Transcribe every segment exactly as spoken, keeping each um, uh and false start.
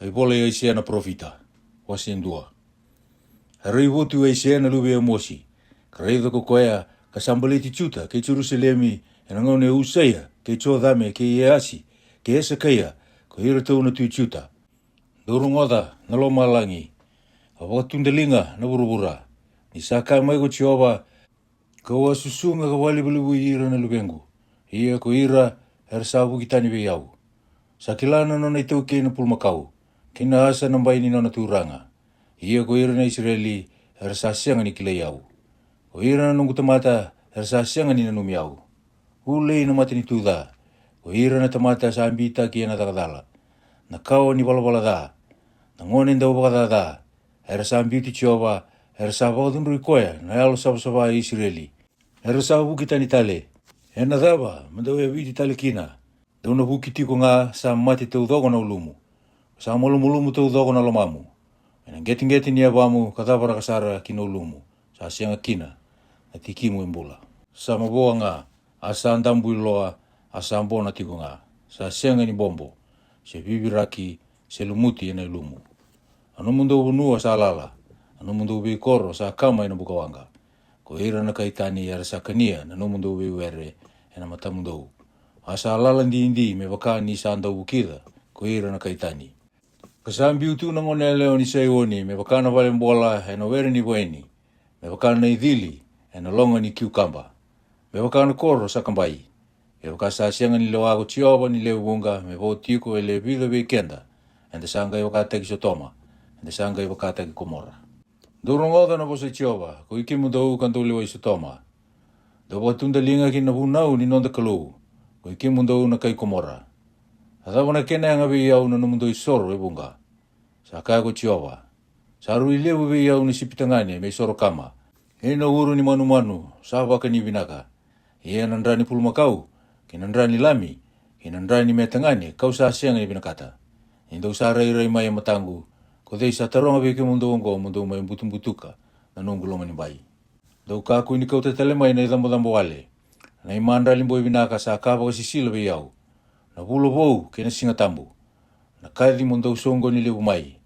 Na ivola i Aisea na parofita. Wase e dua. A raivotu Aisea na luve i Amosi, ka raica ko koya ka sa baleti Juta kei Jerusalemi, ena gauna i Usaia kei Jocame kei Easi kei Esekaia, ko iratou na tui Juta. Dou rogoca, na lomalagi, ka vakatudaliga, na vuravura, ni sa kaya mai ko Jiova: Ka'u a susuga ka vakalevulevui ira na luvequ, ia ko ira era sa vuki tani vei au. Sa kila na nona itaukei na pulumakau, kei na asa na bai ni nona turaga. Ia ko ira na Isireli era sa sega ni kilai au. Ko ira na noqu tamata era sa sega ni nanumi au. Ulei na matanitu ca, ko ira na tamata sa bitaki ena caka cala, na kawa ni valavala ca, na gone dau vakacaca, era sa biuti Jiova, era sa vakacudrui koya na yalo savasava i Isireli. Era sa vuki tani tale. Ena cava me dau yaviti tale kina? Dou na vuki tiko ga sa mate taucoko na ulumu, sa malumalumu taucoko na lomamu. Ena qeteqete ni yavamu ka cavaraka sara ki na ulumu, sa sega kina na tikimu e bula. Sa mavoa ga, a sa dabu i loa, a sa bona tiko ga, sa sega ni bobo, se viviraki, se lumuti ena ilumu. A nomudou vanua sa lala, a nomudou veikoro sa kama ena bukawaqa. Ko ira na kai tani era sa kania na nomudou veiwere ena matamudou. A sa lala didi me vaka ni sa dau vukica ko ira na kai tani. Ka sa biu tu na gone yalewa ni Saioni me vaka na vale bola ena were ni vaini, me vaka na icili ena loga ni kiukaba, me vaka na koro sa kabai, me vaka sa sega ni lewa ko Jiova ni lewe vuqa, me vo tiko e le vica vei keda, eda sa qai vakataki Sotoma, eda sa qai vakataki Komora. Dou rogoca na vosa i Jiova, ko i kemudou ka dou lewa i Sotoma. Dou vakatudaliga ki na vunau ni noda Kalou, ko i kemudou na kai Komora. A cava na kena yaga vei au na nomudou isoro e vuqa? Sa kaya ko Jiova: Sa rui levu vei au na sipi tagane me isoro kama, kei na uro ni manumanu sa vakani vinaka. Ia na dra ni pulumakau, kei na dra ni lami, kei na dra ni me tagane ka'u sa sega ni vinakata. Ni dou sa rairai mai e mataqu, ko cei sa taroga vei kemudou oqo mo dou mai butubutuka na noqu lomanibai? Dou kakua ni kauta tale mai na icabocabo wale, na imadrali boi vinaka sa ka vakasisila vei au, na vula vou kei na siga tabu, na kaci mo dou soqoni levu mai.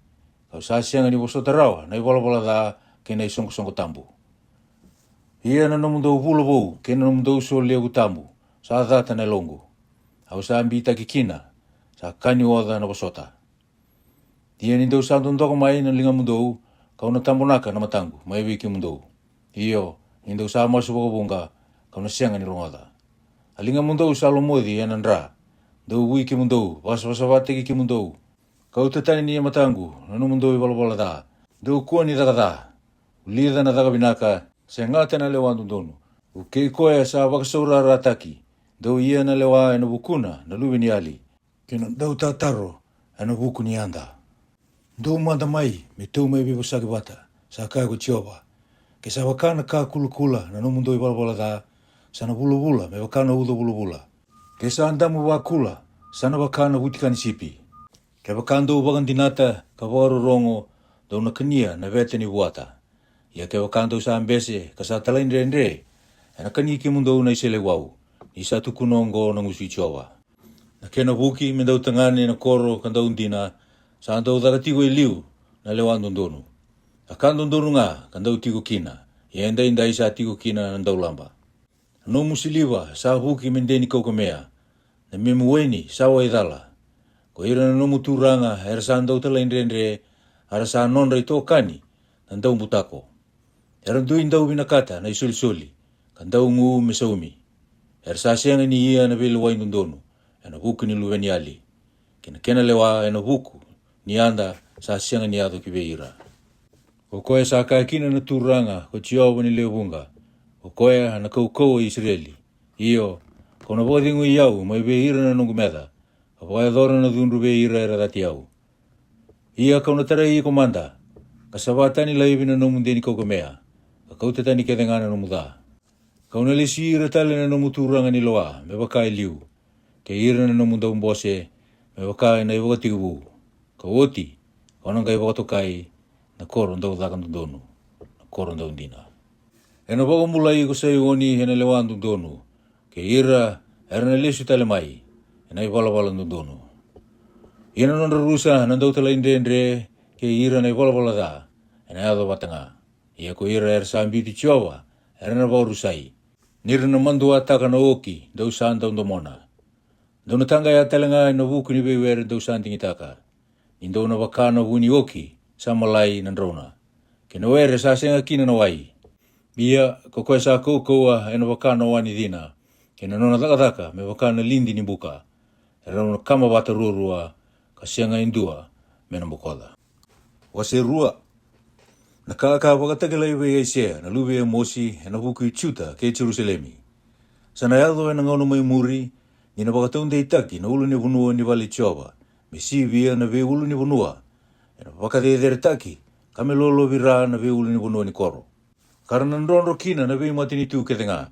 Ka'u sa sega ni vosota rawa na ivalavala ca kei na isoqosoqo tabu. Ia na nomudou vula vou kei na nomudou so levu tabu sa cata na yaloqu, au sa bitaki kina, sa ka ni oca na vosota. Ia ni dou sa dodoka mai na ligamudou, ka'u na tabonaka na mataqu mai vei kemudou. Io, ni dou sa masu vakavuqa, ka'u na sega ni rogoca. A ligamudou sa lomoci ena dra, dou vui kemudou, vakasavasavataki kemudou. Kauta tani e mataqu na nomudou ivalavala ca, dou kua ni caka ca. Vulica na caka vinaka, segata na lewa dodonu. Vukei koya sa vakasaurarataki, dou ia na lewa ena vukuna na luve ni yali, kei na dautataro ena vuku ni yada. Dou mada mai me tou mai veivosaki vata, sa kaya ko Jiova. Ke sa vaka na ka kulakula na nomudou ivalavala ca, sa na vulavula me vaka na uca vulavula. Ke sa damu vakula, sa na vaka na vutika ni sipi. Kevaka dou vakadinata ka vakarorogo, dou na kania na vete ni vuata. Ia kevaka dou sa bese ka sa talaidredre, ena kani kemudou na iseleiwau, ni sa tukuna oqo na gusu i Jiova. Na kena vuki me dau tagane na koro ka dau dina, sa dau caka tiko e liu na lewa dodonu. A ka dodonu ga ka dau tiko kina, ia edaidai sa tiko kina na daulaba. Na nomu siliva sa vuki me de ni kaukamea, na memu waini sa waicala. Ko ira na nomu turaga era sa dau talaidredre, a ra sa nodra itokani na daubutako. Era dui dau vinakata na isolisoli, ka dau gu me saumi. Era sa sega ni ia na veilewai dodonu ena vuku ni luveniyali, kei na kena lewa ena vuku ni yada sa sega ni yaco ki vei ira. O koya sa kaya kina na Turaga ko Jiova ni lewe vuqa, o koya na kaukauwa i Isireli. Io, ka'u na vakacegui au mai vei ira na noqu meca, ka vakayacora na cudru vei ira era cati au. Ia ka'u na tarai iko mada, ka sava tani laivi na nomu de ni kaukamea, ka kauta tani kece ga na nomu ca. Ka'u na lesi ira tale na nomu turaga ni lewa me vaka e liu, kei ira na nomu daubose me vaka e na ivakatekivu. Ka oti, ka'u na qai vakatokai na koro dau caka dodonu, na koro dau dina. E na vakabulai iko Saioni e na lewa dodonu, kei ira era na lesu tale mai e na ivalavala dodonu. Ia na nodra rusa na dautalaidredre kei ira na ivalavala ca ena yaco vata ga. Ia ko ira era sa biuti Jiova era na vakarusai. Ni ra na maduataka na oki dou sa daudomona. Dou na taqaya tale ga ena vuku ni veiwere dou sa digitaka. Ni dou na vaka na vu ni oki sa malai na drauna, kei na were sa sega kina na wai. Ia ko koya sa kaukauwa ena vaka na wa ni cina, kei na nona cakacaka me vaka na lidi ni buka. Erau na kama vata ruarua, ka sega e dua me na bokoca. Wase rua. Na ka ka vakatakilai vei Aisea na luve i Emosi ena vuku i Juta kei Jerusalemi. Sa na yaco ena gauna mai muri, ni na vakataudeitaki na ulunivanua ni vale i Jiova, me sivia na veiulunivanua, ena vakaceceretaki, ka me lolovira na veiulunivanua ni koro. Ka ra na drodro kina na veimatanitu kece ga.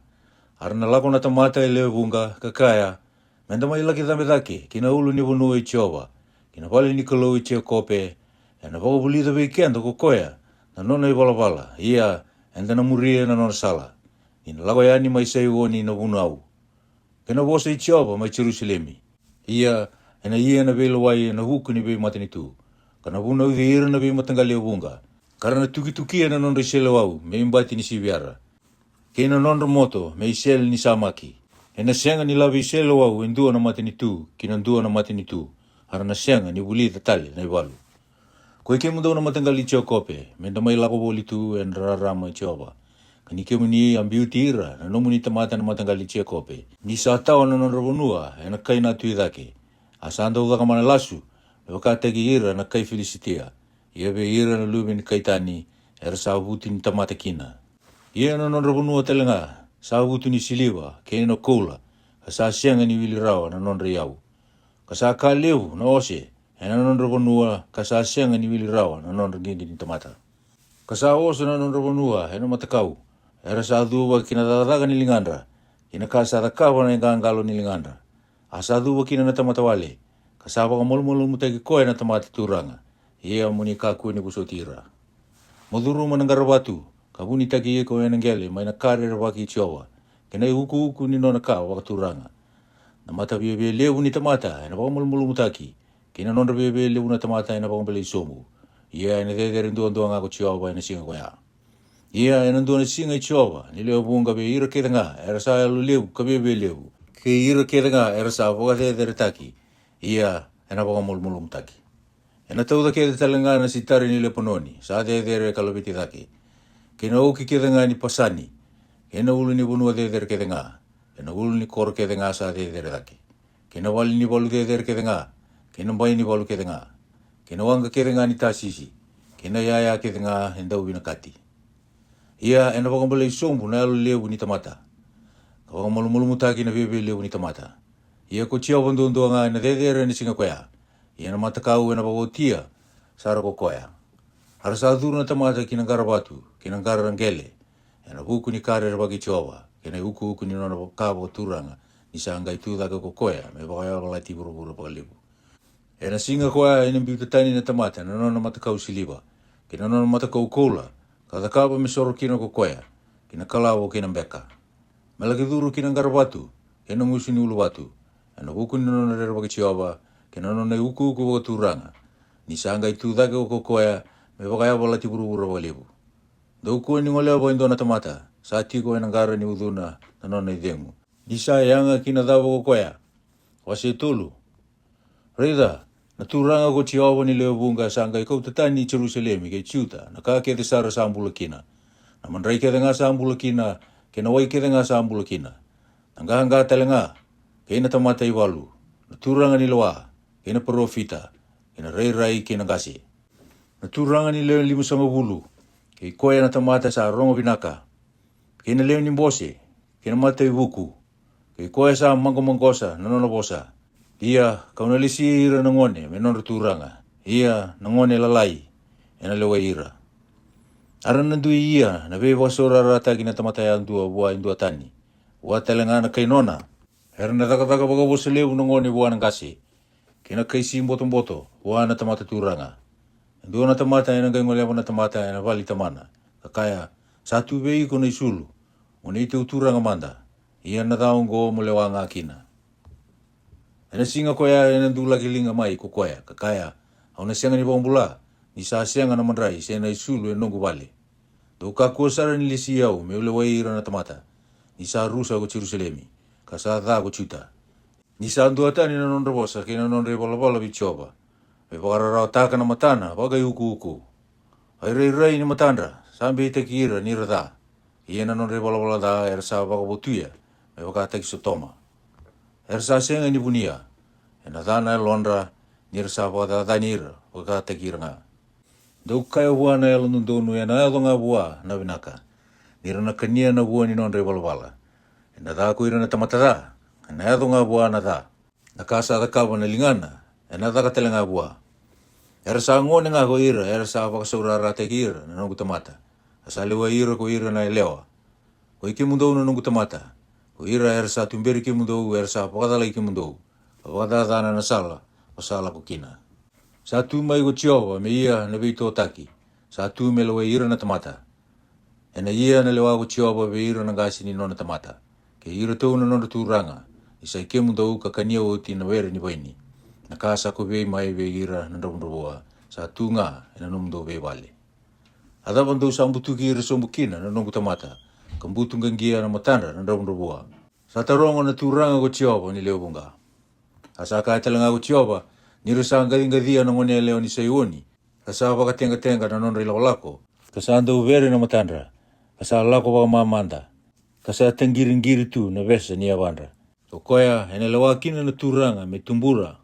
A ra na lako na tamata e lewe vuqa, ka kaya, me da mai laki cabe cake ki na ulunivanua i Jiova, ki na vale ni Kalou i Jekope. Ena vakavulica vei keda ko koya na nona ivalavala, ia eda na muria na nona sala. Ni na lako yani mai Saioni na vunau, kei na vosa i Jiova mai Jerusalemi. Ia ena ia na veilewai ena vuku ni veimatanitu, ka na vunauci ira na veimataqali e vuqa. Ka ra na tukitukia na nodra iseleiwau me ibati ni siviyara, kei na nodra moto me isele ni samaki. Ena sega ni lave iseleiwau e dua na matanitu ki na dua na matanitu, a ra na sega ni vulica tale na ivalu. Ko i kemudou na mataqali i Jekope, me da mai lako voli tu ena rarama i Jiova. Ka ni kemuni a biuti ira na nomuni tamata na mataqali i Jekope, ni sa tawa na nodra vanua ena kai na tu i cake, a sa dau caka mana lasu me vakataki ira na kai Filisitia. Ia vei ira na luve ni kai tani, era sa vutu ni tamata kina. Ia na nodra vanua tale ga sa vutu ni siliva kei na koula, ka sa sega ni wili rawa na nodra iyau. Ka sa ka levu na ose ena nodra vanua, ka sa sega ni wili rawa na nodra qiqi ni tamata. Ka sa oso na nodra vanua ena matakau, era sa cuva ki na cakacaka ni ligadra, ki na ka sa cakava na iqaqalo ni ligadra. A sa cuva kina na tamata wale, ka sa vakamalumalumutaki koya na tamata turaga. Ia mo ni kakua ni vosoti ira. Mo curuma na qaravatu, ka vunitaki iko ena qele mai na ka rerevaki i Jiova, kei na iukuuku ni nona ka vakaturaga. Na mataviavia levu ni tamata ena vakamalumalumutaki, kei na nodra viavia levu na tamata ena vakabalei sobu. Ia ena cecere duadua ga ko Jiova ena siga koya. Ia ena dua na siga i Jiova ni lewe vuqa vei ira kece ga era sa yalo levu ka viavia levu, kei ira kece ga era sa vakaceceretaki, ia ena vakamalumalumutaki. Ena tauca kece tale ga na sitari ni Lepanoni sa cecere ka laveti cake, kei na oki kece ga ni Pasani, kei na ulu ni vanua cecere kece ga, kei na ulu ni koro kece ga sa cecere cake, kei na vale ni valu cecere kece ga, kei na bai ni valu kece ga, kei na waqa kece ga ni Tasisi, kei na iyaya kece ga e dau vinakati. Ia ena vakabalei sobu na yalo levu ni tamata, ka vakamalumalumutaki na viavia levu ni tamata. Ia ko Jiova duadua ga ena cecere ena siga koya, ia na matakau ena vakaotia sara ko koya. A ra sa curu na tamata ki na qaravatu kei na qara qele, ena vuku ni ka rerevaki Jiova, kei na iukuuku ni nona ka vakaturaga, ni sa qai tu cake ko koya me vakayavalati vuravura vakalevu. Ena siga koya ena biuta tani na tamata na nona matakau siliva, kei na nona matakau koula, ka cakava me soro kina ko koya, kei na kalavo kei na beka. Me laki curu ki na qaravatu kei na gusu ni uluvatu, ena vuku ni nona rerevaki Jiova, kei na nona iukuuku vakaturaga, ni sa qai tu cake ko koya me vakayavalati vuravura vakalevu. Dou kua ni goleva e dua na tamata sa tiko ena qara ni ucuna na nona icegu, ni sa yaga ki na cava ko koya. Wase tolu. Raica, na Turaga ko Jiova ni lewe vuqa sa qai kauta tani i Jerusalemi kei Juta na ka kece sara sa bula kina, na madrai kece ga sa bula kina, kei na wai kece ga sa bula kina, na qaqa tale ga, kei na tamata ivalu, na turaga ni lewa, kei na parofita, kei na rairai kei na qase, na turaga ni lewe limasagavulu, kei koya na tamata sa rogo vinaka, kei na lewe ni bose, kei na mataivuku, kei koya sa maqomaqosa na nona vosa. Ia ka'u na lesi ira na gone me nodra turaga, ia na gone lalai ena lewai ira. A ra na dui ia na veivakasaurarataki na tamata yadua vua e dua tani, vua tale ga na kai nona. Era na cakacaka vakavosa levu na gone vua na qase, kei na kai si botoboto vua na tamata turaga. E dua na tamata ena qai goleva na tamata ena vale i tamana, ka kaya, sa tu vei iko na isulu, mo ni teu turaga mada, ia na ca oqo mo lewa ga kina. Ena siga koya ena dulaki liga mai ko koya, ka kaya, 'Au na sega ni vakabula, ni sa sega na madrai se na isulu e noqu vale.' Dou kakua sara ni lesi au me'u lewai ira na tamata, ni sa rusa ko Jerusalemi, ka sa ca ko Juta. Ni sa duatani na nodra vosa kei na nodra ivalavala vei Jiova, me vakararawataka na matana vakaiukuuku. A irairai ni matadra sa beitaki ira ni ra ca, ia na nodra ivalavala ca era sa vakavotuya me vakataki Sotoma. Era sa sega ni vunia, ena ca na yalodra, ni ra sa vakacacani ira vakataki ira ga. Dou kaya vua na yalododonu, 'Ena yaco ga vua na vinaka.' Ni ra na kania na vua ni nodra ivalavala. Ena ca ko ira na tamata ca, ena yaco ga vua na ca. Na ka sa cakava na ligana, ena caka tale ga vua. Era sa gone ga ko ira era sa vakasaurarataki ira na noqu tamata, a sa lewai ira ko ira na yalewa. Ko i kemudou na noqu tamata, ko ira era sa tuberi kemudou era sa vakacalai kemudou, ka vakacacana na sala ko sa lako kina. Sa tu mai ko Jiova me ia na veitotaki, sa tu me lewai ira na tamata. Ena ia na lewa ko Jiova vei ira na qase ni nona tamata, kei iratou na nodra turaga, ni sa i kemudou ka kania oti na were ni vaini, na ka sa kovei mai vei ira na dravudravua, sa tu ga ena nomudou veivale. A cava dou sa butuki ira sobu kina na noqu tamata, ka butu qaqia na matadra na dravudravua? Sa taroga na Turaga ko Jiova ni lewe vuqa. A sa kaya tale ga ko Jiova, ni ra sa qaciqacia na gone yalewa ni Saioni, ka sa vakateqateqa na nodra ilakolako, ka sa dau vere na matadra, ka sa lako vakamamada, ka sa taqiriqiri tu na vesa ni yavadra. O koya ena lewa kina na Turaga me tubura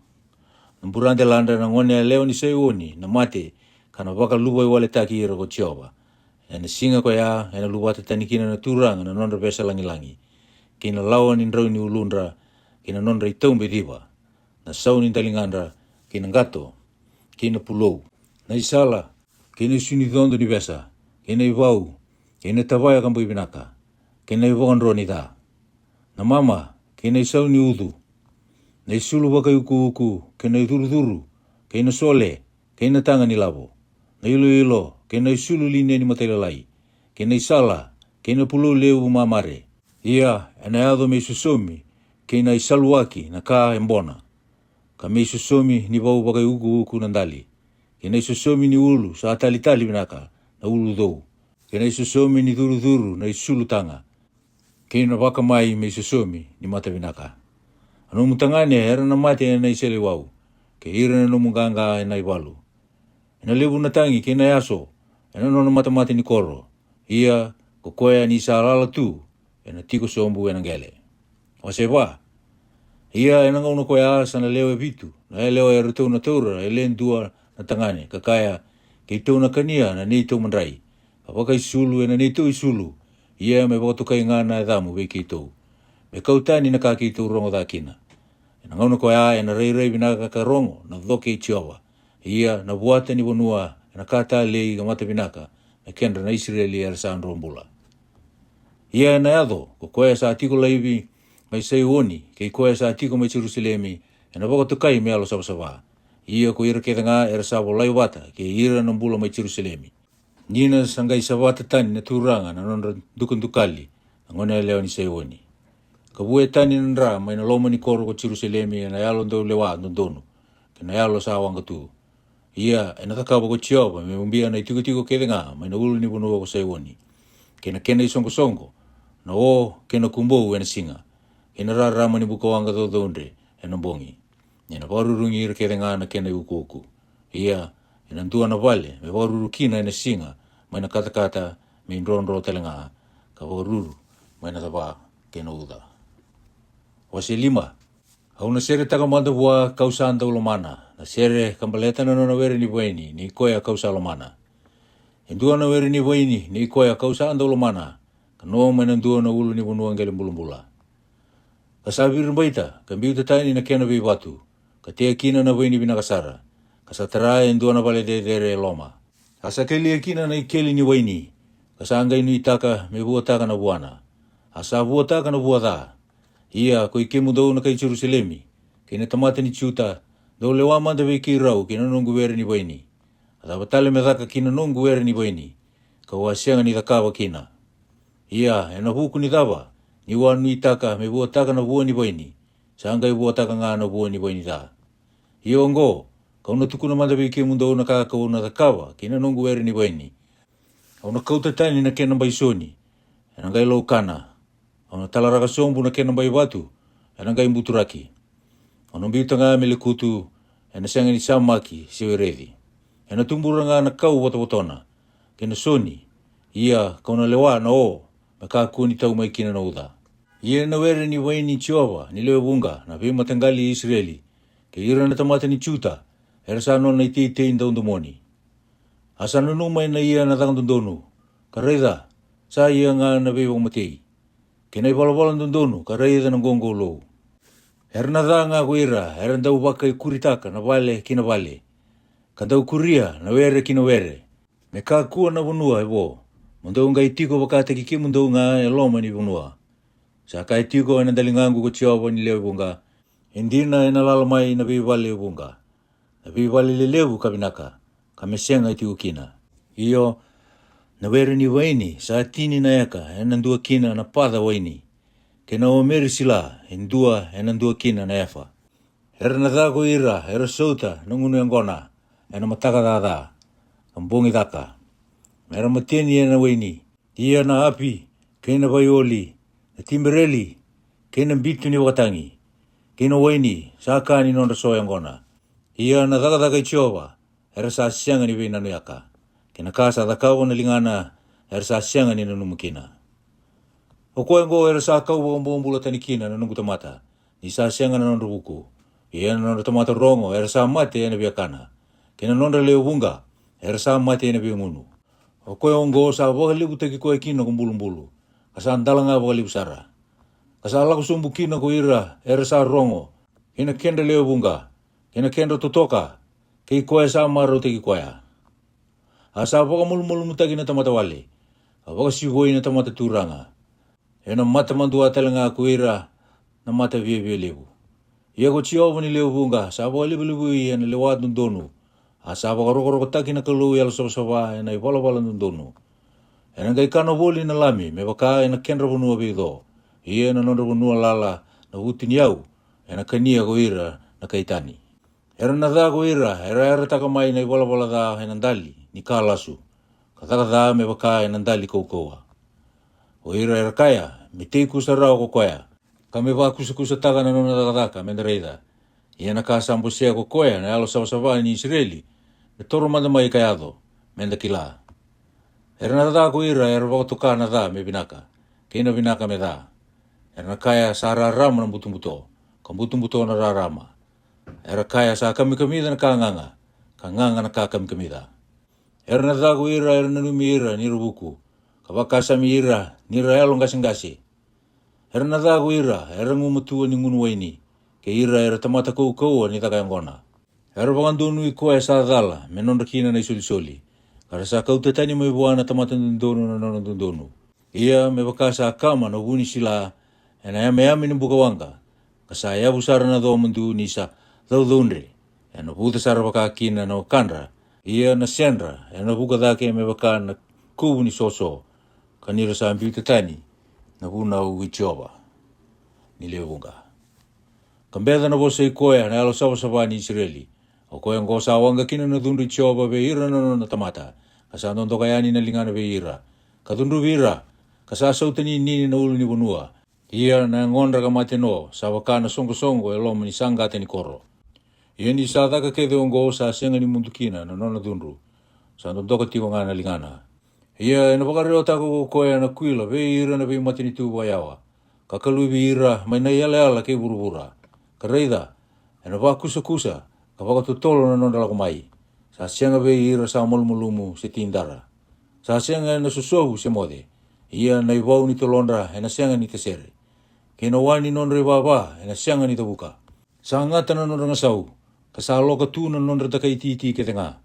na buradeladra na gone yalewa ni Saioni na mate, ka na vakaluvaiwaletaki ira ko Jiova. Ena siga koya ena luvata tani kina na Turaga na nodra vesa lagilagi, kei na lawa ni drau ni uludra, kei na nodra itaube civa, na sau ni daligadra, kei na qato, kei na pulou, na isala, kei na isu ni codo ni vesa, kei na ivau, kei na tavaya ka boi vinaka, kei na ivakadro ni ca, na mama, kei na isau ni ucu, na isulu vakaiukuuku, kei na icurucuru, kei na sole, kei na taga ni lavo, na iloilo, kei na isulu lineni matailalai, kei na isala, kei na pulou levu mamare. Ia ena yaco me isosomi kei na isaluaki na ka e bona, ka me isosomi ni vau vakaiukuuku na dali, kei na isosomi ni ulu sa talitali vinaka na ulucou, kei na isosomi ni curucuru na isulu taga, kei na vakamai me isosomi ni mata vinaka. A nomu tagane era na mate ena iseleiwau, kei ira na nomu qaqa ena ivalu. Ena levu na tagi kei na yaso ena nona matamata ni koro, ia ko koya ni sa lala tu ena tiko sobu ena qele. Wase va. Ia ena gauna koya sa na lewe vitu na yalewa eratou na taura e le dua na tagane, ka kaya, Keitou na kania na neitou madrai, ka vakaisulu ena neitou isulu, ia me vakatokai ga na yacamu vei keitou, me kau tani na ka keitou rogo ca kina. Ena gauna koya ena rairai vinaka ka rogo na coke i Jiova, ia na vuata ni vanua ena ka talei ka mata vinaka, na kedra na Isireli era sa dro bula. Ia ena yaco, ko koya sa tiko laivi mai Saioni, kei koya sa tiko mai Jerusalemi, ena vakatokai me yalo savasava. Ia ko ira kece ga era sa volai vata kei ira na bula mai Jerusalemi, ni na sa qai savata tani na Turaga na nodra dukadukali na gone yalewa ni Saioni. Ka vue tani na dra mai na loma ni koro ko Jerusalemi ena yalo daulewa dodonu, kei na yalo sa waqa tu. Ia ena cakava ko Jiova me ubia na itikotiko kece ga mai na ulu ni vanua ko Saioni, kei na kena isoqosoqo, na o kei na kubou ena siga, kei na rarama ni bukawaqa caucaudre ena bogi. Ena vakarurugi ira kece ga na kena iukuuku. Ia ena dua na vale me vakaruru kina ena siga mai na katakata, me idrodro tale ga ka vakaruru mai na cava kei na uca. Wase lima. Au na seretaka mada vua ka'u sa dau lomana na sere, ka baleta na nona were ni vaini nei koya ka'u sa lomana. E dua na were ni vaini nei koya ka'u sa dau lomana, ka no mai na dua na ulu ni vanua qele bulabula. Ka sa viribaita ka biuta tani na kena veivatu, ka tea kina na vaini vinaka sara, ka sa tara e dua na vale cecere e loma. A sa kelia kina na ikeli ni waini, ka sa qai nuitaka me vuataka na vuana. A sa vuataka na vua ca. Ia ko i kemudou na kai Jerusalemi, kei na tamata ni Juta, dou lewa mada vei keirau kei na noqu were ni vaini. A cava tale me caka ki na noqu were ni vaini, ka'u a sega ni cakava kina? Ia ena vuku ni cava ni'u a nuitaka me vuataka na vua ni vaini, sa qai vuataka ga na vua ni vaini ca. Ia oqo, ka'u na tukuna mada vei kemudou na ka ka'u na cakava ki na noqu were ni vaini. Au na kauta tani na kena bai soni, ena qai laukana. Au na talaraka sobu na kena bai vatu, ena qai buturaki. Au na biuta ga me lekutu, ena sega ni samaki se wereci. Ena tubura ga na kau votavotona kei na soni, ia ka'u na lewa na o me kakua ni tau mai kina na uca. Ia na were ni vaini Jiova ni lewe vuqa na veimataqali i Isireli, kei ira na tamata ni Juta, era sa nona iteitei daudomoni. A sa nanuma ena ia na caka dodonu, ka raica, sa ia ga na veivakamatei, kei na ivalavala dodonu, ka raica na qoqolou. Era na ca ga ko ira era dau vakaikuritaka na vale ki na vale, ka dau kuria na were ki na were, me kakua na vanua e vo, mo dou qai tiko vakataki kemudou ga e loma ni vanua. Sa kaya tiko ena daligaqu ko Jiova ni lewe vuqa, e dina ena lala mai na veivale e vuqa, na veivale lelevu ka vinaka, ka me sega e tiko kina. Io, na were ni vaini sa tini na eka ena dua kina na paca waini, kei na omeri sila e dua ena dua kina na efa. Era na ca ko ira era sauta na gunu yaqona ena mataka caca, ka bogi caka. Era mateni ena waini, ia na api, kei na vaioli, na tibereli, kei na bitu ni vakatagi, kei na waini, sa ka ni nodra so yaqona. Ia na cakacaka i Jiova era sa sega ni veinanuyaka, kei na ka sa cakava na ligana era sa sega ni nanuma kina. O koya oqo era sa kau vakabobula tani kina na noqu tamata, ni sa sega na nodra vuku. Ia na nodra tamata rogo era sa mate ena viakana, kei na nodra lewe vuqa era sa mate ena viagunu. O koya oqo sa vakalevutaki koya kina ko bulubulu, ka sa dala ga vakalevu sara. Ka sa lako sobu kina ko ira era sa rogo, kei na kedra lewe vuqa, kei na kedra totoka, kei koya sa marautaki koya. A sa vakamalumalumutaki na tamata wale, ka vakasivoi na tamata turaga. Ena mata madua tale ga ko ira na mata viavia levu. Ia ko Jiova ni lewe vuqa sa vakalevulevui ena lewa dodonu, a sa vakarokorokotaki na Kalou yalosavasava ena ivalavala dodonu. Ena qai kana voli na lami me vaka ena kedra vanua veico, ia ena nodra vanua lala na vutuniyau ena kania ko ira na kai tani. Era na ca ko ira era yarataka mai na ivalavala ca ena dali ni ka lasu, ka caka ca me vaka ena dali kaukauwa. O ira era kaya, me tei kusa rawa ko koya, ka me vakusakusataka na nona cakacaka me da raica. Ia na ka sa bosea ko koya na yalosavasava ni Isireli, me toro mada mai ka yaco, me da kila. Era na ca ko ira era vakatoka na ca me vinaka, kei na vinaka me ca. Era na kaya, sa rarama na butobuto, ka butobuto na rarama. Era kaya, sa kamikamica na ka gaga, ka gaga na ka kamikamica. Era na ca ko ira era nanumi ira ni ra vuku, ka vakasami ira ni ra yaloqaseqase. Era na ca ko ira era gumatua ni gunu waini, kei ira era tamata kaukauwa ni caka yaqona. Era vakadonui koya sa cala me nodra kina na isolisoli, ka ra sa kauta tani mai vua na tamata dodonu na nona dodonu. Ia me vaka sa kama na vu ni sila ena yameyame ni bukawaqa, ka sa yavu sara na co madu ni sa caucaudre, ena vuca sara vaka kina na wakadra. Ia na sedra ena vuka cake me vaka na kuvu ni soso, ka ni ra sa biuta tani na vunau i Jiova ni lewe vuqa. Ka beca na vosa i koya na yalosavasava ni Isireli. O koya oqo sa waqa kina na cudru i Jiova vei ira na nona tamata, ka sa dodoka yani na ligana vei ira, ka cudruvi ira, ka sa sautaninini na ulunivanua. Ia na yagodra ka mate no sa vaka na soqosoqo e loma ni saqata ni koro. Ia ni sa caka kece oqo sa sega ni mudu kina na nona cudru, sa dodoka tiko ga na ligana. Ia ena vakarewataka ko koya na kuila vei ira na veimatanitu vakayawa, ka kaluvi ira mai na iyalayala kei vuravura. Ka raica, ena vakusakusa ka vakatotolo na nodra lako mai. Sa sega vei ira sa malumalumu se tidara. Sa sega ena sosovu se moce. Ia na ivau ni tolodra ena sega ni tasere, kei na wa ni nodra ivava ena sega ni cavuka. Sa gata na nodra gasau, ka sa loka tu na nodra dakai titi kece ga.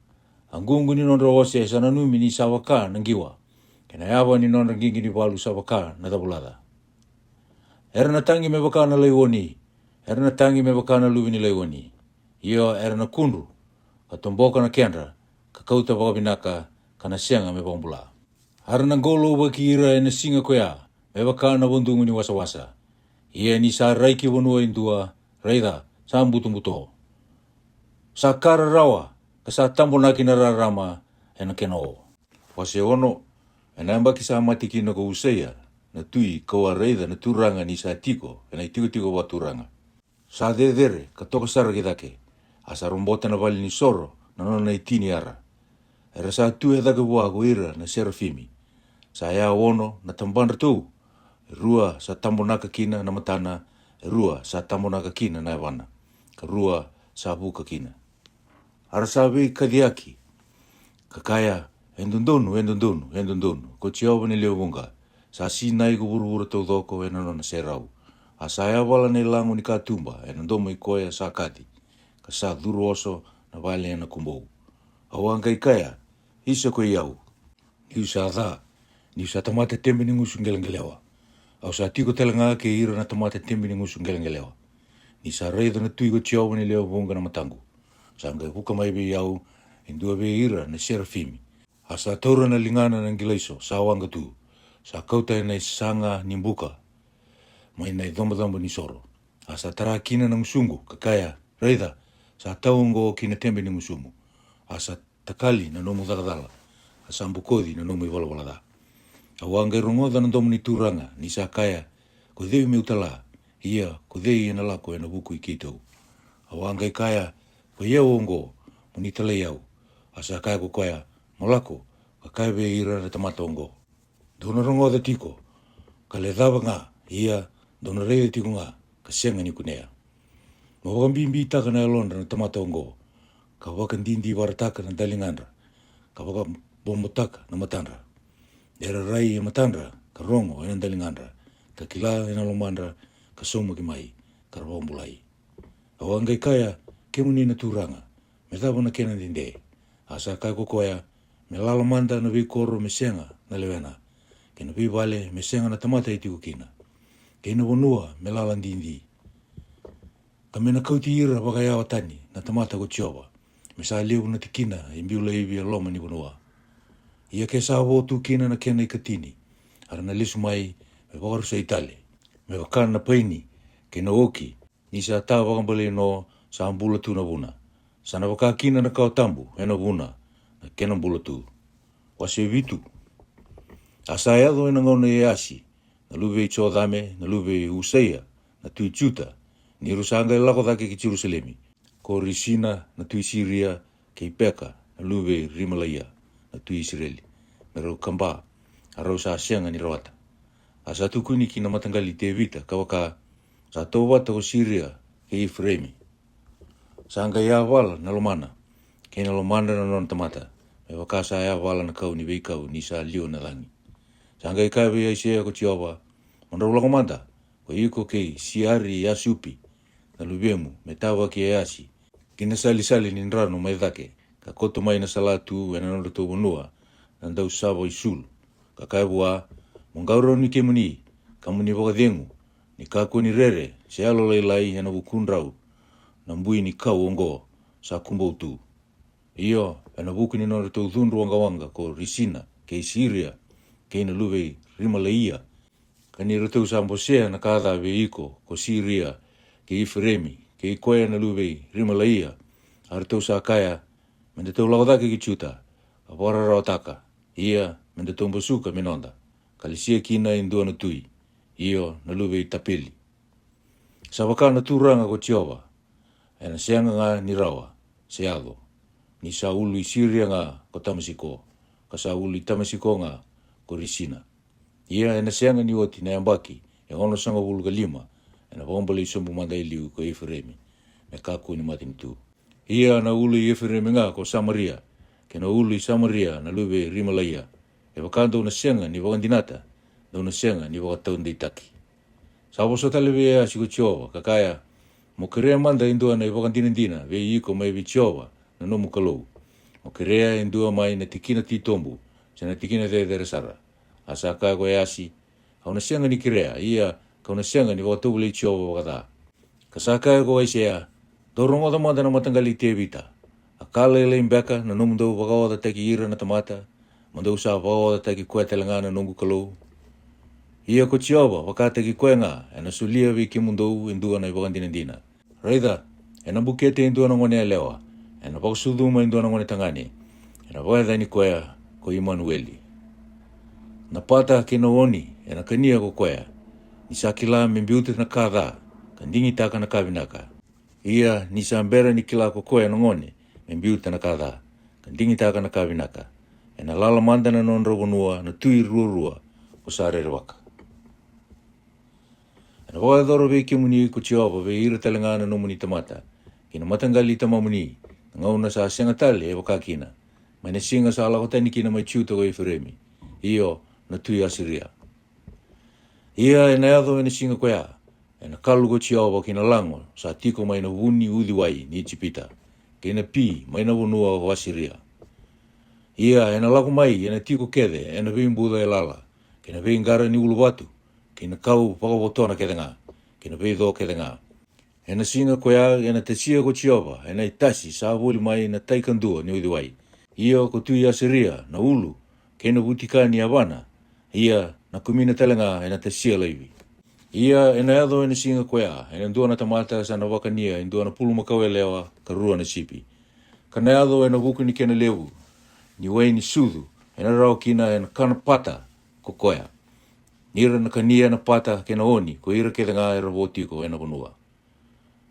A ququ ni nodra ose sa nanumi ni sa vaka na qiwa, kei na yava ni nodra qiqi ni valu sa vaka na cavulaca. Era na tagi me vaka na laioni, era na tagi me vaka na luve ni laioni. Io, era na kudru, ka toboka na kedra, ka kauta vakavinaka, ka na sega me vakabula. A ra na qolouvaki ira ena siga koya me vaka na vadugu ni wasawasa. Ia ni sa rai ki vanua e dua, raica, sa butobuto. Sa ka rarawa, ka sa tabonaki na rarama e na kena o. Wase ono. E na yabaki sa mate kina ko Usaia na tui, ka'u a raica na Turaga ni sa tiko e na i tikotiko vakaturaga. Sa cecere ka toka sara ki cake, a sa robota na vale ni soro na nona i tini ara. Era sa tu e cake vua ko ira na serafimi. Sa ya ono na tabadratou, e rua sa tabonaka kina na matana, e rua sa tabonaka kina na yavana, ka rua sa vuka kina. A ra sa veikaciyaki, ka kaya, E dodonu, e dodonu, e dodonu, ko Jiova ni lewe vuqa, sa sinai ko vuravura taucoko e na nona serau. A sa yavala na i lago ni katuba e na domo i koya sa kaci, ka sa curu oso na vale e na kubou. Au a qai kaya, Isa ko i au, ni'u sa ca, ni'u sa tamata tebe ni gusu qeleqelewa. Au sa tiko tale ga kei ira na tamata tebe ni gusu qeleqelewa. Ni sa raica na tui ko Jiova ni lewe vuqa na mataqu, sa qai vuka mai vei au e dua vei ira na serafimi. A sa taura na ligana na qilaiso sa waqa tu, sa kauta e na i saga ni buka mai na i cobacaba ni soro. A sa tara kina na gusuqu, ka kaya, Raica, sa tau oqo ki na tebe ni gusumu. A sa takali na nomu caka cala, a sa bokoci na nomu i valavala ca. Au a qai rogoca na domo ni Turaga ni sa kaya, Ko cei me'u tala? Ia ko cei e na lako e na vuku i keitou? Au a qai kaya, Ko i au oqo, mo ni talai au. A sa kaya ko koya, Mo lako, ka kaya vei ira na tamata oqo, Dou na rogoca tiko, ka lecava ga, ia dou na raica tiko ga, ka sega ni kunea. Mo vakabibitaka na yalodra na tamata oqo, ka vakadidivarataka na daligadra, ka vakabobotaka na matadra. Era rai e matadra, ka rogo e na daligadra, ka kila e na lomadra, ka saumaki mai, ka ra vakabulai. Au a qai kaya, Kemuni na Turaga, me cava na kena dede? A sa kaya ko koya, Me lala mada na veikoro me sega na lewena, kei na veivale me sega na tamata e tiko kina, kei na vanua me lala didi. Ka me na kauti ira vakayawa tani na tamata ko Jiova, me sa levu na tikina e biu laivi e loma ni vanua. Ia ke sa vo tu kina na kena i katini, a ra na lesu mai me vakarusai tale, me vaka na paini kei na oki, ni sa ta vakabalei no sa bula tu na vuna. Sa na vaka kina na kawa tabu e na vuna na kena bula tu. Wase vitu. A sa yaco e na gauna i Easi na luve i Jocame na luve i Usaia na tui Juta, ni rau sa qai lako cake ki Jerusalemi, ko Risina na tui Siria, kei Peka na luve i Rimalaia na tui Isireli, me rau kaba, a rau sa sega ni rawata. A sa tukuni ki na mataqali i Tevita, ka vaka, Sa tauvata ko Siria kei Ifireimi. Sa qai yavala na lomana, kei na lomadra na nona tamata, me vaka sa yavala na kau ni veikau ni sa liwa na cagi. Sa qai kaya vei Aisea ko Jiova, Mo drau lako mada, ko iko kei Siari Yasupi na luvemu, me tavaki Easi ki na salisali ni drano mai cake, ka koto mai na salatu e na nodratou vanua na dausava i Sulu, ka kaya vua, Mo qau rauni kemuni, ka mo ni vakacegu, ni kakua ni rere se yalolailai e na vukudrau na bui ni kau oqo sa kubou tu. Io, e na vuku ni nodratou cudru waqawaqa ko Risina kei Siria, kei na luve i Rimalaia, ka ni ratou sa bosea na ka ca vei iko ko Siria kei Ifireimi, kei koya na luve i Rimalaia, a ratou sa kaya, Me datou lako cake ki Juta, ka vakararawataka, ia me datou basuka me noda, ka lesia kina e dua na tui, io na luve i Tapeli. Sa vaka na Turaga ko Jiova, e na sega ga ni rawa se yaco, ni sa ulu i Siria ga ko Tamasiko, ka sa ulu i Tamasiko ga ko Risina. Ia e na sega ni oti na yabaki e onosagavulu ka lima, e na vakabalei sobu mada e liu ko Ifireimi, me kakua ni matanitu. Ia na ulu i Ifireimi ga ko Samaria, kei na ulu i Samaria na luve i Rimalaia, e vaka dou na sega ni vakadinata, dou na sega ni vakataudeitaki. Sa vosa tale vei Easi ko Jiova, ka kaya, Mo kerea mada e dua na ivakadinadina vei iko mai vei Jiova na nomu Kalou. Mo kerea e dua mai na tikina titobu, se na tikina cecere sara. A sa kaya ko Easi, Au na sega ni kerea, ia kau na sega ni vakatovolei Jiova vakaca. Ka sa kaya ko Aisea, Dou rogoca mada na mataqali i Tevita. A ka lailai beka na nomudou vakaocataki ira na tamata, mo dou sa vakaocataki koya tale ga na noqu Kalou? Ia ko Jiova vakataki koya ga e na solia vei kemudou e dua na ivakadinadina. Raica, ena bukete e dua na gone yalewa, ena vakasucuma e dua na gone tagane, ena vakayacani koya ko Imanueli. Na pata kei na oni ena kania ko koya, ni sa kila me biuta na ka ca, ka digitaka na ka vinaka. Ia ni sa bera ni kila ko koya na gone me biuta na ka ca, ka digitaka na ka vinaka, ena lala mada na nodra vanua na tui ruarua ko sa rerevaka. Ena vakayacora vei kemuni ko Jiova vei ira tale ga na nomuni tamata, kei na mataqali i tamamuni, na gauna sa sega tale e vaka kina, mai na siga sa lako tani kina mai Juta ko Ifireimi, io, na tui Asiria. Ia ena yaco ena siga koya, ena kalu ko Jiova ki na lago sa tiko mai na vu ni uciwai ni Ijipita, kei na pi mai na vanua ko Asiria. Ia ena lako mai ena tiko kece ena veibuca e lala, kei na veiqara ni uluvatu, kei na kau vakavotona kece ga, kei na veico kece ga. Ena siga koya ena tasia ko Jiova ena itasi sa voli mai na tai kadua ni uciwai, io ko tui Asiria na ulu, kei na vutika ni yavana, ia na kumina tale ga ena tasia laivi. Ia ena yaco ena siga koya ena dua na tamata sa na vakania e dua na pulumakau yalewa ka rua na sipi. Ka na yaco ena vuku ni kena levu ni wai ni sucu ena rawa kina ena kana pata ko koya, ni ra na kania na pata kei na oni ko ira kece ga era vo tiko ena vanua.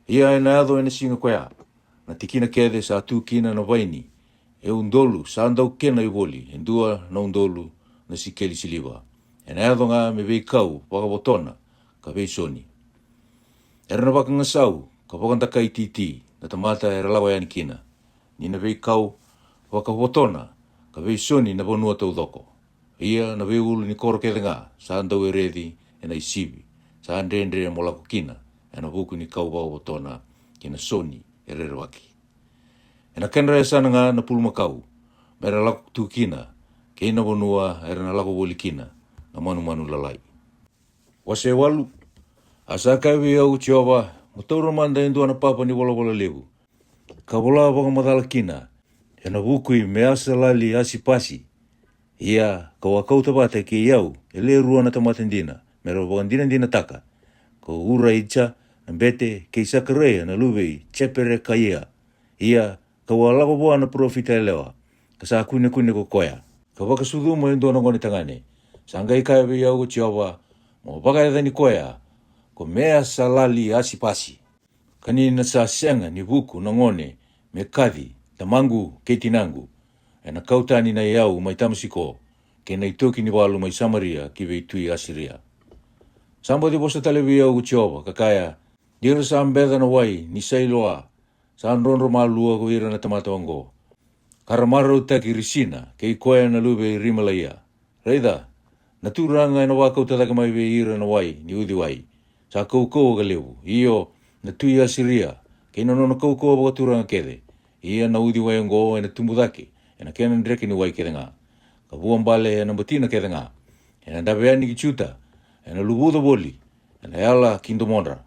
Ia ena yaco ena siga koya, na tikina kece sa tu kina na vaini e udolu sa dau kena ivoli e dua na udolu na sikeli siliva, ena yaco ga me veikau vakavotona ka veisoni. Era na vakagasau ka vakadakai titi na tamata era lako yani kina, ni na veikau vakavotona ka veisoni na vanua taucoko. Ia na veiulu ni koro kece ga sa dau ereci ena isivi, sa dredre mo lako kina ena vuku ni kau vakavotona kei na soni e rerevaki. Ena kedra yasana ga na pulumakau me ra lako tu kina, kei na vanua era na lako voli kina na manumanu lalai. Wase walu. A sa kaya vei au ko Jiova, mo taura mada e dua na papa ni volavola levu, ka vola vakamacala kina, ena vuku i Measalali Asipasi. Ia kau a kauta vata kei au e le rua na tamata dina me ra vakadinadinataka, ko Uraija na bete, kei Sakaraia na luve i Jeperekaia. Ia kau a lako vua na parofita yalewa, ka sa kunekune ko koya, ka vakasucuma e dua na gone tagane. Sa qai kaya vei au ko Jiova, mo vakayacani koya ko Measalali Asipasi. Ka ni na sa sega ni vuku na gone me kaci tamaqu kei tinaqu, ena kau tani na iyau mai Tamasiko, kei na itoki ni valu mai Samaria ki vei tui Asiria. Sa baci vosa tale vei au ko Jiova, ka kaya, ni ra sa beca na wai ni Sailoa, sa drodro malua ko ira na tamata oqo, ka ra marautaki Risina kei koya na luve i Rimalaia. Raica, na Turaga ena vakauta cake mai vei ira na wai ni uciwai sa kaukauwa ka levu, io, na tui Asiria, kei na nona kaukauwa vakaturaga kece. Ia na uciwai oqo ena tubu cake ena kena dreke ni wai kece ga, ka vuabale ena batina kece ga. Ena dave yani ki Juta, ena luvuca voli, ena yala ki domodra.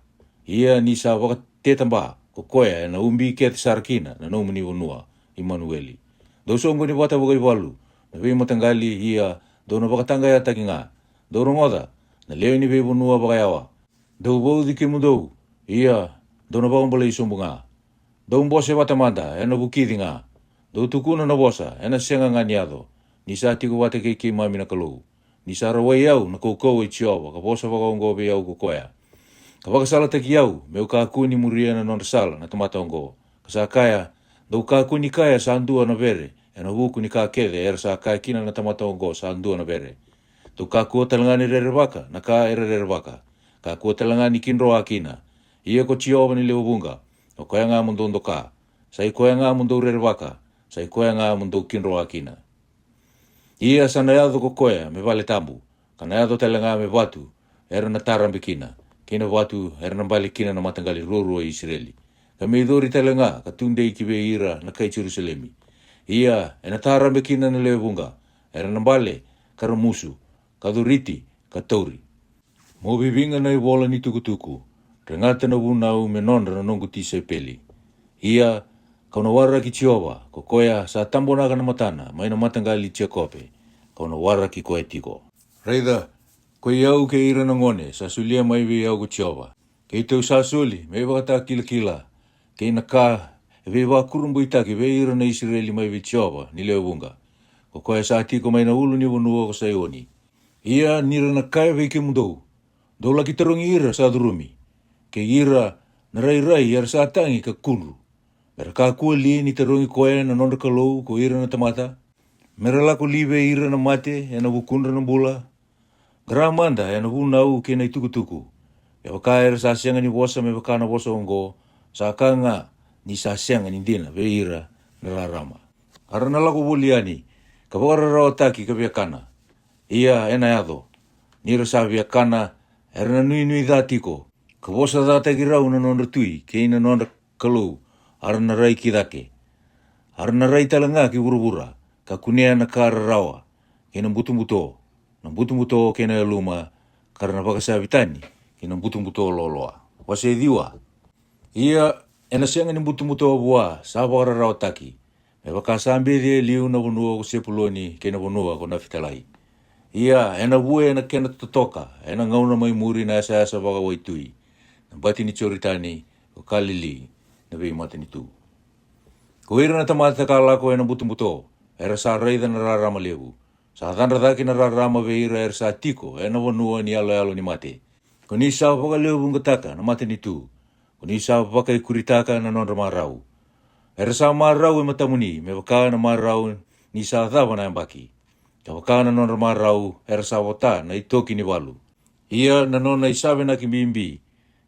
Ia ni sa vakatetaba ko koya ena ubi kece sara kina na nomuni vanua, Imanueli. Dou soqoni vata vakaivalu na veimataqali, ia dou na vakataqayataki ga. Dou rogoca, na lewe ni veivanua vakayawa. Dou vauci kemudou, ia dou na vakabulai sobu ga. Dou bose vata mada, ena vukici ga. Dou tukuna na vosa, ena sega ga ni yaco. Ni sa tiko vata kei keimami na Kalou. Ni sa rawai au na kaukauwa i Jiova, ka vosa vakaoqo vei au ko koya, ka vakasalataki au meu kakua ni muria na nodra sala na tamata oqo, ka sa kaya, dou kakua ni kaya sa dua na vere, ena vuku ni ka kece era sa kaya kina na tamata oqo sa dua na vere. Dou kakua tale ga ni rerevaka na ka era rerevaka, kakua tale ga ni kidroa kina. Ia ko Jiova ni lewe vuqa, o koya ga mo dou doka. Sa i koya ga mo dou rerevaka, sa i koya ga mo dou kidroa kina. Ia sa na yaco ko koya me vale tabu, ka na yaco tale ga me vatu era na tarabe kina, kei na vatu era na bale kina na mataqali ruarua i Isireli, ka me icori tale ga ka tudei ki vei ira na kai Jerusalemi. Ia ena tarabe kina na lewe vuqa, era na bale, ka ramusu, ka coriti, ka tauri. Mo viviga na ivola ni tukutuku, regata na vunau me nodra na noqu tisaipeli. Ia kau na waraki Jiova, ko koya sa tabonaka na matana mai na mataqali i Jekope, kau na waraki koya tiko. Raica, koi au kei ira na gone sa solia mai vei au ko Jiova, Keitou sa soli me ivakatakilakila kei na ka e veivakurabuitaki vei ira na Isireli mai vei Jiova ni lewe vuqa, ko koya sa tiko mai na ulu ni vanua ko Saioni. Ia ni ra na kaya vei kemudou, dou laki tarogi ira sa curumi, kei ira na rairai era sa tagi ka kudru, me ra kakua li ni tarogi koya na nodra Kalou ko ira na tamata, me ra lako li vei ira na mate e na vukudra na bula? Qara mada e na vunau kei na itukutuku. Kevaka era sa sega ni vosa me vaka na vosa oqo, sa ka ga ni sa sega ni dina vei ira na rarama. A ra na lako voli yani ka vakararawataki ka viakana. Ia e na yaco, ni ra sa viakana, era na nuinui ca tiko, ka vosa cataki rau na nodra tui kei na nodra Kalou, a ra na rai ki cake. A ra na rai tale ga ki vuravura, ka kunea na ka rarawa kei na butobuto, na butobuto kei na yaluma, ka ra na vakasavi tani ki na butobuto loaloa. Wase ciwa. Ia e na sega ni butobuto vua sa vakararawataki, me vaka sa beci e liu na vanua ko Sepuloni kei na vanua ko Nafitalai. Ia e na vue na kena totoka e na gauna mai muri na yasayasa vakawaitui, na bati ni Joritani, ko Kalili na veimatanitu. Ko ira na tamata ka lako e na butobuto, era sa raica na rarama levu. Sa cadra cake na rarama vei ira era sa tiko e na vanua ni yaloyalo ni mate. Ko ni sa vakalewevuqataka na matanitu, ko ni sa vakaikuritaka na nodra marau. Era sa marau e matamuni me vaka na marau ni sa cava na yabaki, ka vaka na nodra marau era sa vota na itoki ni valu. Ia na nona isavenaki bibi,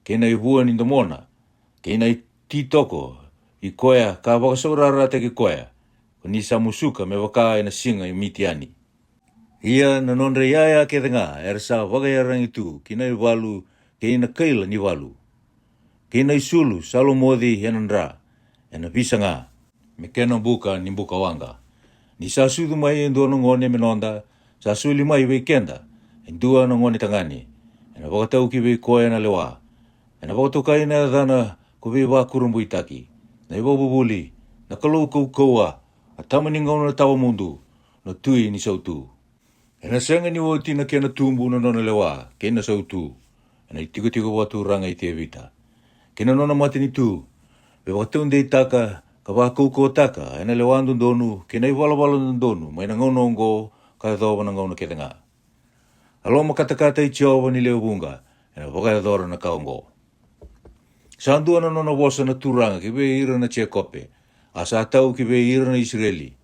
kei na ivua ni domona, kei na ititoko i koya ka vakasaurarataki koya, ko ni sa musuka me vaka e na siga i Mitiani. Ia na nodra iyaya kece ga era sa vakayaragi tu ki na ivalu kei na kaila ni valu, kei na isulu sa lomoci e na dra, e na visa ga, me kena buka ni buka waqa. Ni sa sucu mai e dua na gone me noda, sa soli mai vei keda e dua na gone tagane, e na vakatau ki vei koya na lewa. E na vakatokai na yacana ko Veivakurabuitaki, na iVakavuvuli, na Kalou Kaukauwa, a Tama ni gauna tawa mudu, na Tui ni sautu. E na sega ni oti na kena tubu na nona lewa kei na sautu, e na itikotiko vakaturaga i Tevita, kei na nona matanitu, me vakataudeitaka ka vakaukauwataka e na lewa dodonu kei na ivalavala dodonu mai na gauna oqo ka yacova na gauna kece ga. A lomakatakata i Jiova ni lewe vuqa e na vakayacora na ka oqo. Sa dua na nona vosa na Turaga ki vei ira na Jekope, a sa tau ki vei ira na Isireli.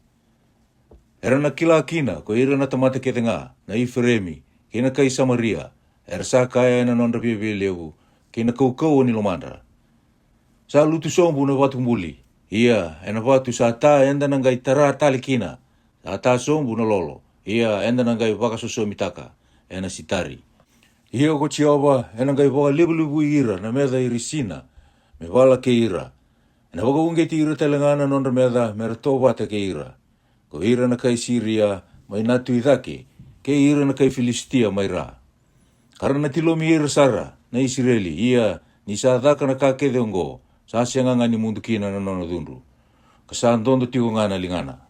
Era na kila kina ko ira na tamata kece ga na Ifereimi kei na kai Samaria, era sa kaya e na nodra viavialevu kei na kaukauwa ni lomadra. Sa lutu sobu na vatu buli, ia e na vatu sa ta eda na qai tara tale kina. Sa ta sobu na lolo, ia eda na qai vakasosomitaka e na sitari. Ia ko Jiova e na qai vakalevulevui ira na meca i Risina me vala kei ira. E na vakauqeti ira tale ga na nodra meca me ra tovata kei ira, ko ira na kai Siria mai na tu i cake, kei ira na kai Filisitia mai ra. Ka ra na tilomi ira sara na Isireli, ia ni sa caka na ka kece oqo, sa sega ga ni mudu kina na nona cudru, ka sa dodo tiko ga na ligana.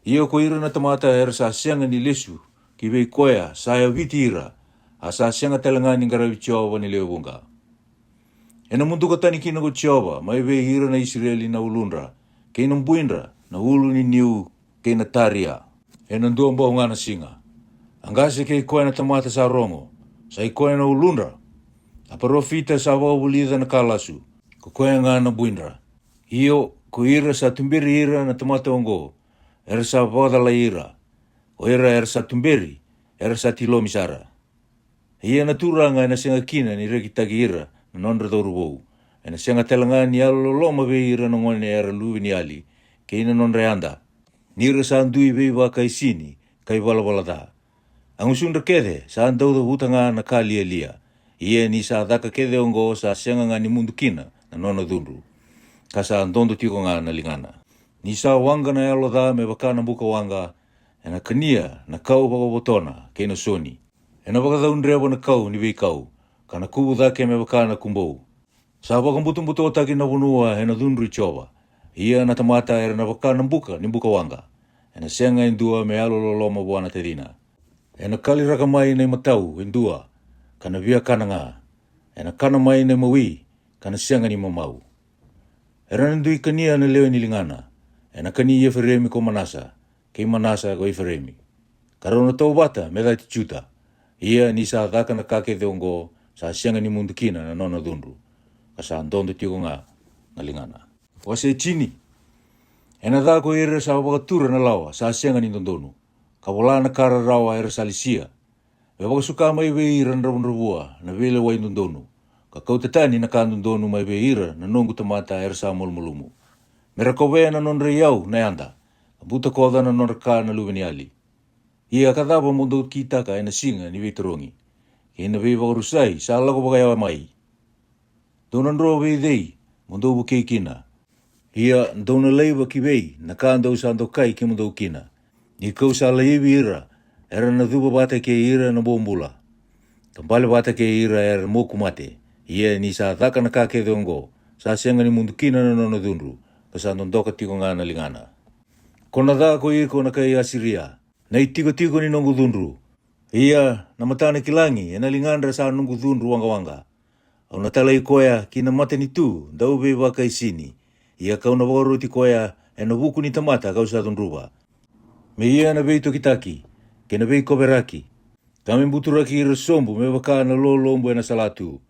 Ia ko ira na tamata era sa sega ni lesu ki vei koya sa yaviti ira, a sa sega tale ga ni qaravi Jiova ni lewe vuqa. E na muduka tani kina ko Jiova mai vei ira na Isireli na uludra, kei na buidra, na ulu ni niu, kei na taria, e na dua bau ga na siga. A qase kei koya na tamata sa rogo, sa i koya na uludra. A parofita sa vakavulica na ka lasu, ko koya ga na buidra. Io, ko ira sa tuberi ira na tamata oqo, era sa vakacalai ira. O ira era sa tuberi, era sa tilomi sara. Ia na Turaga e na sega kina ni rekitaki ira na nodra cauravou. E na sega tale ga ni yalololoma vei ira na gone era luve ni yali, kei na nodra yada, ni ra sa dui veivakaisini ka ivalavala ca. A gusudra kece sa daucavuta ga na ka lialia. Ia ni sa caka kece oqo, sa sega ga ni mudu kina na nona cudru, ka sa dodo tiko ga na ligana. Ni sa waqa na yalo ca me vaka na buka waqa, e na kania na kau vakavotona kei na soni. E na vakacaudreva na kau ni veikau, ka na kuvu cake me vaka na kubou. Sa vakabutobutotaki na vanua e na cudru i Jiova. Ia na tamata era na vaka na buka ni buka waqa. E na sega e dua me yalololoma vua na tacina. E na kaliraka mai na imatau e dua, ka na viakana ga. Ena kana mai na mawi, ka na sega ni mamau. Era na dui kania na lewe ni ligana. Ena kani Ifireimi ko Manasa, kei Manasa ko Ifireimi. Ka rau na tauvata me cati Juta. Ia ni sa caka na ka kece oqo, sa sega ni mudu kina na nona cudru, ka sa dodo tiko ga na ligana. Wase tini. Ena ca ko ira sa vakatura na lawa sa sega ni dodonu, ka vola na ka rarawa era sa lesia. Me vakasuka mai vei ira na dravudravua na veilewai dodonu, ka kauta tani na ka dodonu mai vei ira na noqu tamata era sa malumalumu. Me ra kovea na nodra iyau na yada, ka butakoca na nodra ka na luveniyali. Ia ka cava mo dou kitaka ena siga ni veitarogi, kei na veivakarusai sa lako vakayawa mai? Dou na dro vei cei mo dou vukei kina? Ia dou na laiva ki vei na ka dou sa dokai kemudou kina? Ni ka'u sa laivi ira, era na cuva vata kei ira na bobula, ka bale vata kei ira era moku mate. Ia ni sa caka na ka kece oqo, sa sega ni mudu kina na nona cudru, ka sa dodoka tiko ga na ligana. Ko na ca ko iko na kai Asiria, na itikotiko ni noqu cudru. Ia na mata na kilagi ena ligadra sa noqu cudru waqawaqa. Au na talai koya ki na matanitu dauveivakaisini. Ia ka'u na vakaroti koya ena vuku ni tamata ka'u sa cudruva, me ia na veitokitaki kei na veikoveraki, ka me buturaki ira sobu me vaka na lolobu ena salatu.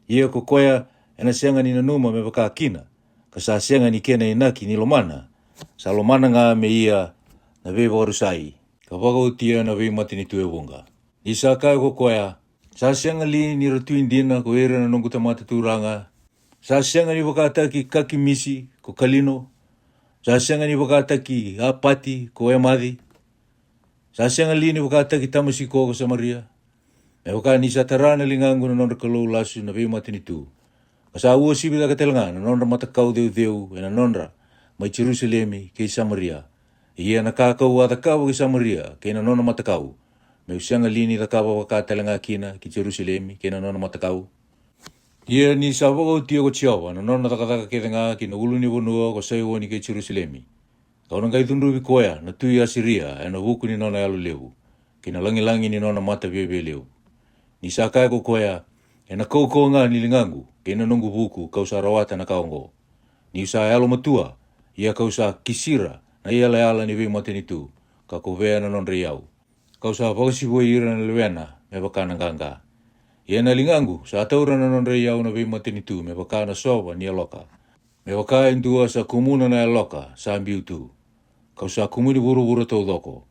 Ia ko koya ena sega ni nanuma me vaka kina, ka sa sega ni kena inaki ni lomana, sa lomana ga me ia na veivakarusai, ka vakaotia na veimatanitu e vuqa. Ni sa kaya ko koya, sa sega li ni ra tui dina ko ira na noqu tamata turaga? Sa sega ni vakataki Kakimisi ko Kalino? Sa sega ni vakataki Apati ko Emaci? Sa sega li ni vakataki Tamasiko ko Samaria? Me vaka ni sa tara na ligaqu na nodra kalou lasu na veimatanitu, ka sa uasivi cake tale ga na nodra matakau ceuceu ena nodra mai Jerusalemi kei Samaria. Ia na ka ka'u a cakava ki Samaria kei na nona matakau, me'u sega li ni cakava vaka tale ga kina ki Jerusalemi kei na nona matakau? Ia ni sa vakaotia ko Jiova na nona cakacaka kece ga ki na ulunivanua ko Saioni kei Jerusalemi, ka'u na qai cudruvi koya na tui Asiria ena vuku ni nona yalo levu, kei na lagilagi ni nona mata viavialevu. Ni sa kaya ko koya, ena kaukauwa ga ni ligaqu kei na noqu vuku ka'u sa rawata na ka oqo. Ni'u sa yalomatua, ia ka'u sa kisira na iyalayala ni veimatanitu, ka kovea na nodra iyau. Ka'u sa vakasivoi ira na lewena me vaka na qaqa. Ia na ligaqu sa taura na nodra iyau na veimatanitu me vaka na sova ni yaloka, me vaka e dua sa kumuna na yaloka sa biu tu. Ka'u sa kumuni vuravura taucoko,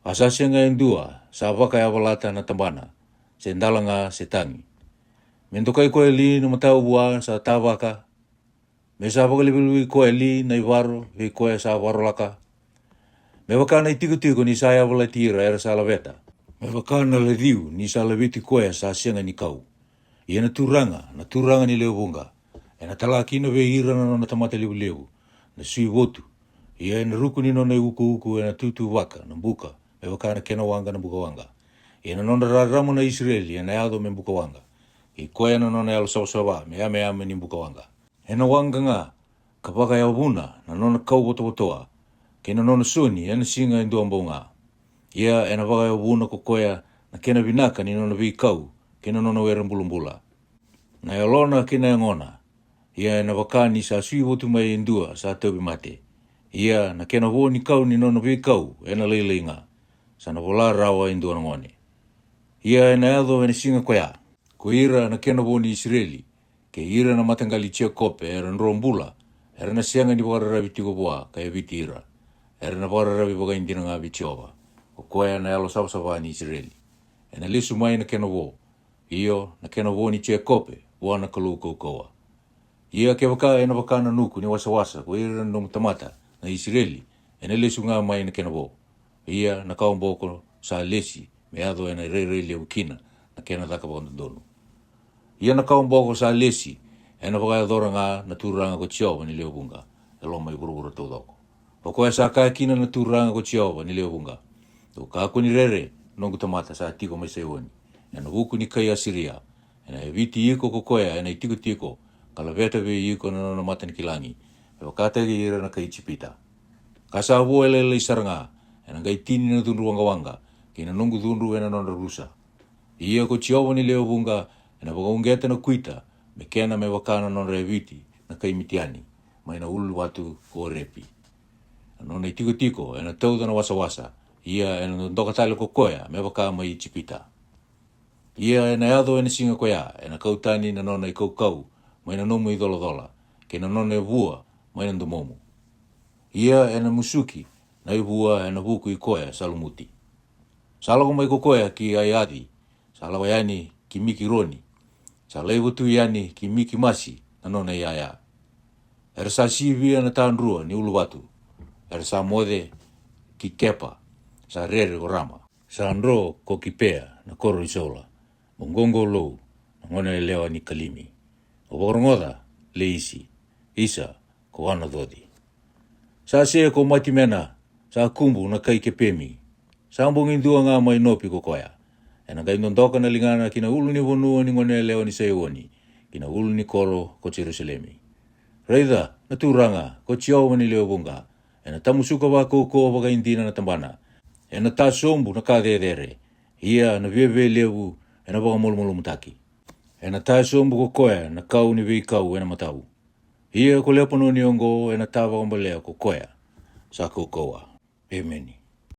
a sa sega e dua sa vakayavalata na tabana, se dalaga se tagi. Me dokai koya li na matavua sa tavaka? Me sa vakalevulevi koya li na ivaro vei koya sa varolaka? Me vaka na itikotiko ni sa yavalati ira era sa laveta, me vaka na laciu ni sa laveti koya sa sega ni kau. Ia na Turaga, na Turaga ni lewe vuqa, ena tala kina vei ira na nona tamata levulevu, na sui votu. Ia ena ruku ni nona iukuuku ena tutuvaka na buka me vaka na kena waqa na bukawaqa. Ia na nodra rarama na Isireli ena yaco me bukawaqa, kei koya na nona yalo savasava me yameyame ni bukawaqa. Ena waqa ga ka vakayavuna na nona kau votovotoa, kei na nona soni ena siga e dua bau ga. Ia ena vakayavuna ko koya na kena vinaka ni nona veikau kei na nona were bulabula, na yalona kei na yagona. Ia ena vaka ni sa sui votu mai e dua sa tauvi mate. Ia na kena vo ni kau ni nona veikau ena lailai ga, sa na vola rawa e dua na gone. Ia ena yaco ena siga koya, ko ira na kena vo ni Isireli, kei ira na mataqali i Jekope era dro bula, era na sega ni vakararavi tiko vua ka yaviti ira. Era na vakararavi vakaidina ga vei Jiova, ko koya na yalo savasava ni Isireli. Ena lesu mai na kena vo, io, na kena vo ni Jekope, vua na Kalou kaukauwa. Ia kevaka ena vaka na nuku ni wasawasa ko ira na nomu tamata na Isireli, ena lesu ga mai na kena vo. Ia na kawaboko sa lesi me yaco ena rairai levu kina na kena caka vakadodonu. Ia na kawaboko sa lesi ena vakayacora ga na Turaga ko Jiova ni lewe vuqa e loma i vuravura taucoko. O koya sa kaya kina na Turaga ko Jiova ni lewe vuqa, dou kakua ni rere, noqu tamata sa tiko mai Saioni, ena vuku ni kai Asiria. Ena yaviti iko ko koya ena itikotiko, ka laveta vei iko na nona matanikilagi me vakataki ira na kai Ijipita. Ka sa vo e lailai sara ga, ena qai tini na cudru waqawaqa kei na noqu cudru ena nodra rusa. Ia ko Jiova ni lewe vuqa Ena vakauqeta na kuita me kena me vaka na nodra yaviti na kai Mitiani, mai na uluvatu ko Orepi. Na nona itikotiko ena tauca na wasawasa, ia ena dodoka tale ko koya me vaka mai Ijipita. Ia ena yaco ena siga ko ya ena kau tani na nona ikaukau mai na nomu icolacola, kei na nona ivua mai na domomu. Ia ena musuki na ivua ena vuku i koya sa lumuti. Sa lako mai ko koya ki Aiaci, sa lako yani ki Mikironi, sa laiva tu yani ki Mikimasi na nona iyaya. Era sa sivia na tadrua ni uluvatu, era sa moce ki Kepa, sa rere ko Rama. Sa dro ko Kipea na koro i Saula, mo qoqolou, na gone yalewa ni Kalimi. Mo vakarogoca, Leisi, isa, ko Anacoci. Sa se ko Matimena, sa kubu na kai Kepemi. Sa bogi dua ga mai Nopi ko koya. Ena qai dodoka na ligana ki na ulunivanua ni gone yalewa ni Saioni, ki na ulunikoro ko Jerusalemi. Raica, na Turaga ko Jiova ni lewe vuqa, ena tamusuka vakaukauwa vakaidina na tabana. Ena ta sobu na ka cecere, ia na viavialevu ena vakamalumalumutaki. Ena ta sobu ko koya na kau ni veikau ena matau. Ia ko Lepanoni oqo ena ta vakabalea ko koya sa kaukauwa. Emeni.